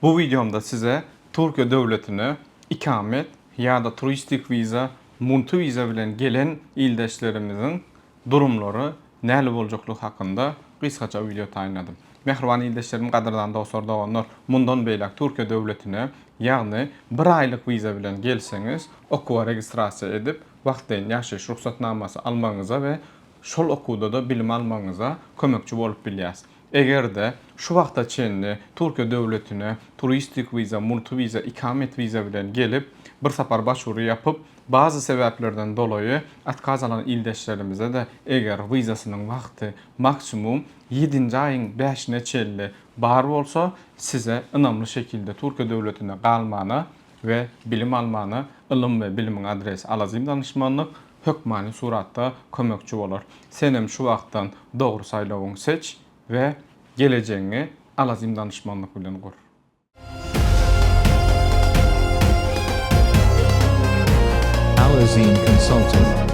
Bu wideomda size Türkiýe döwletine ikamet ýa-da turistik wiza, multi wiza bilen gelen ildeşlerimiziň durumlary näli boljaklygy hakynda gysgaça wideo taýynladym. Mähriban ildeşlerim, gadyrdan dostlar, doganlar, mundan beýläk Türkiýe döwletine, ýagny bir aýlyk wiza bilen gelseňiz, okuwa registrasiýa edip, wagtlaýyn ýaşaýyş rugsatnamasy almagyňyza we şol okuwda-da bilim almagyňyza kömekçi bolup bilýäs. Eger-de şu wagta çenli Türkiýe döwletine turistik wiza, multi wiza, ikamet wiza bilen gelip, bir sapar başwuru ýapyp, bazy sebäplerden dolaýy otkaz alan ildeşlerimize-de eger wizasynyň wagty maksimum ýedinji aýyň bäşine çenli bar bolsa, size ynamly şekilde Türkiýe döwletinde galmana we bilim almana ylym we bilimiň adresi Alazim danyşmanlyk hökmany suratda kömekçi bolar. Senem şu wagtdan dogry saýlawyňy seç we gelejegiňi Alazim danyşmanlyk bilen gur. Alazim Consulting.